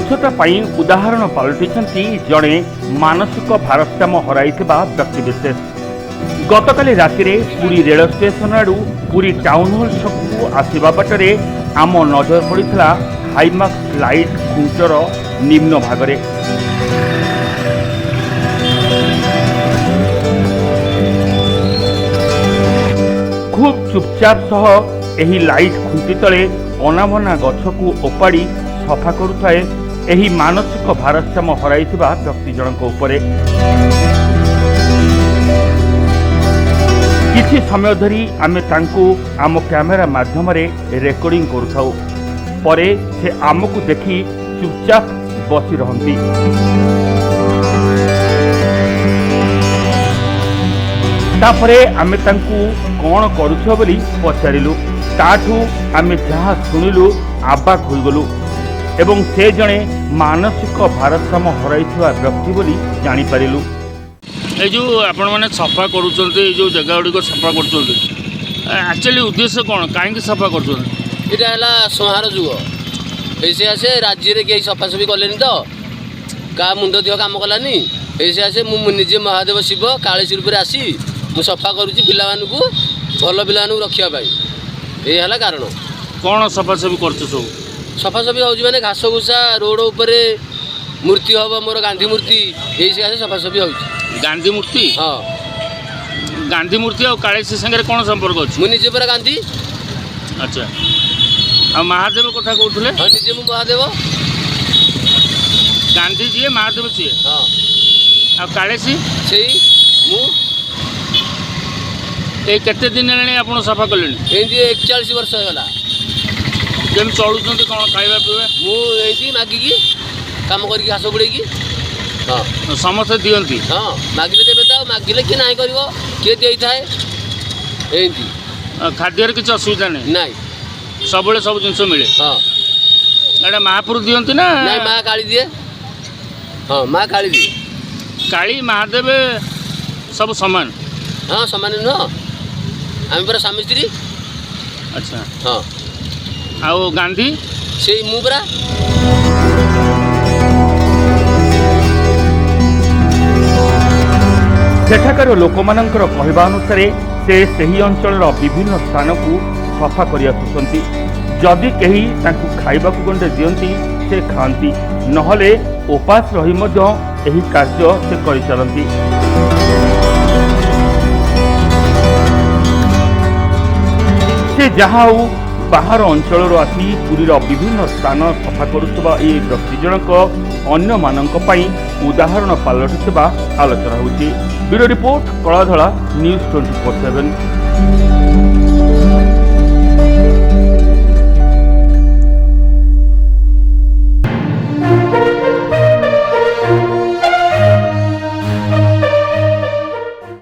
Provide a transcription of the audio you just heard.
ସ୍ୱଚ୍ଛତା ପାଇଁ ଉଦାହରଣ ପାଲଟିଛନ୍ତି ଜଣେ ମାନସିକ ଭାରସାମ୍ୟ ହରାଇଥିବା ବ୍ୟକ୍ତିବିଶେଷ। ଗତକାଲି ରାତିରେ ପୁରୀ ରେଳ ଷ୍ଟେସନ ଆଡ଼ୁ ପୁରୀ ଟାଉନ ହଲ୍ ଛକକୁ ଆସିବା ବାଟରେ ଆମ ନଜର ପଡ଼ିଥିଲା ହାଇମାକ୍ସ ଲାଇଟ୍ ଖୁଣ୍ଟର ନିମ୍ନ ଭାଗରେ। ଖୁବ୍ ଚୁପଚାପ ସହ ଏହି ଲାଇଟ୍ ଖୁଣ୍ଟି ତଳେ ଅନାବନା ଗଛକୁ ଓପାଡ଼ି ସଫା କରୁଥାଏ ଏହି ମାନସିକ ଭାରସାମ୍ୟ ହରାଇଥିବା ବ୍ୟକ୍ତି ଜଣଙ୍କ ଉପରେ। କିଛି ସମୟ ଧରି ଆମେ ତାଙ୍କୁ ଆମ କ୍ୟାମେରା ମାଧ୍ୟମରେ ରେକର୍ଡିଂ କରୁଥାଉ। ପରେ ସେ ଆମକୁ ଦେଖି ଚୁପଚାପ ବସି ରହନ୍ତି। ତାପରେ ଆମେ ତାଙ୍କୁ କ'ଣ କରୁଛ ବୋଲି ପଚାରିଲୁ। ତାଠୁ ଆମେ ଯାହା ଶୁଣିଲୁ ଆବାକ୍ ହୋଇଗଲୁ ଏବଂ ସେ ଜଣେ ମାନସିକ ଭାରସାମ୍ୟ ହରାଇଥିବା ବ୍ୟକ୍ତି ବୋଲି ଜାଣିପାରିଲୁ। ଏଇ ଯେଉଁ ଆପଣମାନେ ସଫା କରୁଛନ୍ତି, ଏଇ ଯେଉଁ ଜାଗା ଗୁଡ଼ିକ ସଫା କରୁଛନ୍ତି, ଆକ୍ଚୁଆଲି ଉଦ୍ଦେଶ୍ୟ କ'ଣ? କାହିଁକି ସଫା କରୁଛନ୍ତି? ଏଇଟା ହେଲା ସଂହାର ଯୁଗ। ଏଇ ସକାଶେ ରାଜ୍ୟରେ କେହି ସଫାସଫି କଲେନି ତ, କାହା ମୁଣ୍ଡ ଦେହ କାମ କଲାନି। ଏଇ ସକାଶେ ମୁଁ ନିଜେ ମହାଦେବ ଶିବ କାଳେଶୀ ରୂପରେ ଆସି ମୁଁ ସଫା କରୁଛି ପିଲାମାନଙ୍କୁ, ଭଲ ପିଲାମାନଙ୍କୁ ରଖିବା ପାଇଁ। ଏଇ ହେଲା କାରଣ। କ'ଣ ସଫାସଫି କରୁଛ ସବୁ? ସଫାସଫି ହେଉଛି ମାନେ ଘାସ ଘୁସା ରୋଡ଼ ଉପରେ ମୂର୍ତ୍ତି ହେବ, ମୋର ଗାନ୍ଧୀ ମୂର୍ତ୍ତି, ଏଇ ସକାଶେ ସଫାସଫି ହେଉଛି। ଗାନ୍ଧୀ ମୂର୍ତ୍ତି? ହଁ। ଗାନ୍ଧୀ ମୂର୍ତ୍ତି ଆଉ କାଳେଶୀ ସାଙ୍ଗରେ କ'ଣ ସମ୍ପର୍କ ଅଛି? ମୁଁ ନିଜେ ପରା ଗାନ୍ଧୀ। ଆଚ୍ଛା, ଆଉ ମହାଦେବ କଥା କହୁଥିଲେ? ହଁ, ନିଜେ ମୁଁ ମହାଦେବ। ଗାନ୍ଧୀ ଯିଏ, ମହାଦେବ ସିଏ? ହଁ। ଆଉ କାଳେଶୀ? ସେଇ ମୁଁ। ଏଇ କେତେ ଦିନ ହେଲାଣି ଆପଣ ସଫା କଲେଣି? ଏମିତି 41 ବର୍ଷ ହେଇଗଲା। ଯେମିତି ଚଳୁଛନ୍ତି, କ'ଣ ଖାଇବା ପିଇବା? ମୁଁ ଏମିତି ମାଗିକି କାମ କରିକି ଘାସ ବୁଡ଼େଇକି। ହଁ। ସମସ୍ତେ ଦିଅନ୍ତି? ହଁ, ମାଗିଲେ ଦେବେ ତ, ଆଉ ମାଗିଲେ କିଏ ନାହିଁ କରିବ, କିଏ ଦେଇଥାଏ ଏମିତି। ଖାଦ୍ୟରେ କିଛି ଅସୁବିଧା ନାହିଁ? ନାଇଁ। ସବୁବେଳେ ସବୁ ଜିନିଷ ମିଳେ? ହଁ। ଏଇଟା ମହାପୁରୁ ଦିଅନ୍ତି ନା? ନାଇଁ, ମା କାଳୀ ଦିଏ। ହଁ, ମା କାଳୀ ଦିଏ। କାଳୀ ମହାଦେବ ସବୁ ସମାନ? ହଁ, ସମାନ ନୁହଁ, ଆମେ ପରା ସ୍ୱାମୀ ସ୍ତ୍ରୀ। ଆଚ୍ଛା। ହଁ। ଆଉ ଗାନ୍ଧୀ? ସେଇ ମୁଁ ପରା। ସେଠାକାର ଲୋକମାନଙ୍କର କହିବା ଅନୁସାରେ ସେ ସେହି ଅଞ୍ଚଳର ବିଭିନ୍ନ ସ୍ଥାନକୁ ସଫା କରି ଆସୁଛନ୍ତି। ଯଦି କେହି ତାଙ୍କୁ ଖାଇବାକୁ ଗଣ୍ଡେ ଦିଅନ୍ତି ସେ ଖାଆନ୍ତି, ନହେଲେ ଉପାସ ରହି ମଧ୍ୟ ଏହି କାର୍ଯ୍ୟ ସେ କରିଚାଲନ୍ତି। ସେ ଯାହା ହେଉ, ବାହାର ଅଞ୍ଚଳରୁ ଆସି ପୁରୀର ବିଭିନ୍ନ ସ୍ଥାନ ସଫା କରୁଥିବା ଏହି ବ୍ୟକ୍ତି ଜଣକ ଅନ୍ୟମାନଙ୍କ ପାଇଁ ଉଦାହରଣ ପାଲଟିଥିବା ଆଲୋଚନା ହେଉଛି। Bureau report, Kaladhala news 24/7।